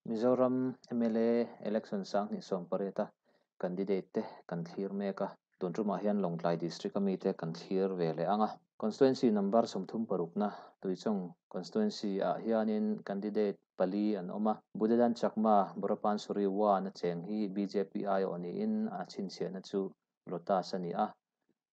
Mizoram mla election 2018 a candidate te kan thlir mek a, tun tumah hian Lawngtlai district a mite kan thlir ve leh ang a. Constituency number 36 na Tuichawng constituency ah hianin candidate pali an awm a. Budedan Chakma Borapansuri 1 a cheng hi BJP aiawh niin a chhinchhiahna chu Lotus a ni a.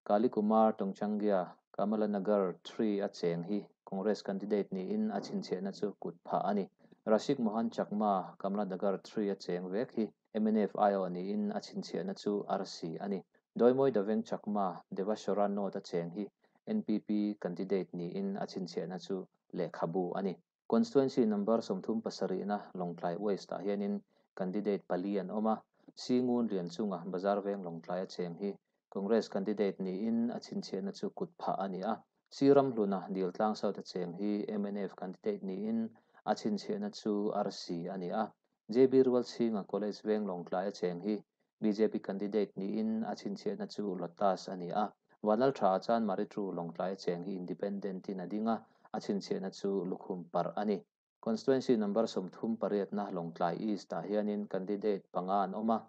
Kali Kumar Tongchangya Kamalanagar 3 a cheng hi Congress candidate niin a chhinchhiahna chu kut phah a ni. Rashik Mohan Chakma Kamalanagar 3 a cheng vek hi MNF aiawh niin a chhinchhiahna chu arsi a ni. Doimoi Daveng Chakma Devashora North a cheng hi NPP candidate niin a chhinchhiahna chu lehkhabu a ni. Constituency number 37 na Lawngtlai West ah hianin candidate pali an awm a. Singun Lianchunga Bazar Veng Lawngtlai a cheng hi Congress candidate niin a chhinchhiahna chu kut phah a ni a. Siram Hluna Diltlang South a cheng hi MNF candidate niin a chhinchhiahna chu arsi a ni a. JB Rualchhinga College Veng Lawngtlai a cheng hi BJP candidate niin a chhinchhiahna chu Lotus a ni a. Vanlal tha chan Maritru Lawngtlai a cheng hi independent in a ding a, a chhinchhiahna chu lukhum parh a ni. Constituency number 38 na Lawngtlai East ah hianin candidate panga an awm a.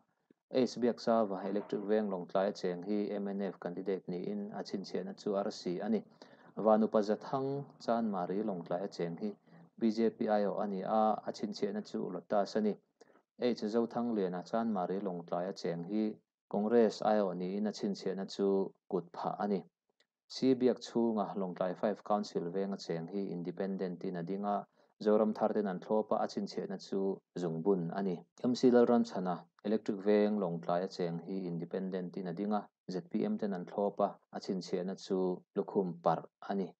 H Biaksawa Electric Veng Lawngtlai a cheng hi MNF candidate niin a chhinchhiahna chu arsi a ni. Vanupa Zathang Chan Mari Lawngtlai a cheng hi BJP aiawh a ni a, a chhinchhiahna chu Lotus a ni. H Zothang Liana Chan Mari Lawngtlai a cheng hi Congress aiawh niin a chhinchhiahna chu kut phah a ni. Si Biak chhunga Lawngtlai 5 Council Veng a cheng hi independent in a ding a, Zoram thar ten an thlawp a, a chhinchhiahna chu zungbun a ni. MC Lalramchhana Electric Veng Lawngtlai a cheng hi independent in a ding a, ZPM ten an thlawp a, a chhinchhiahna chu lukhum parh a ni.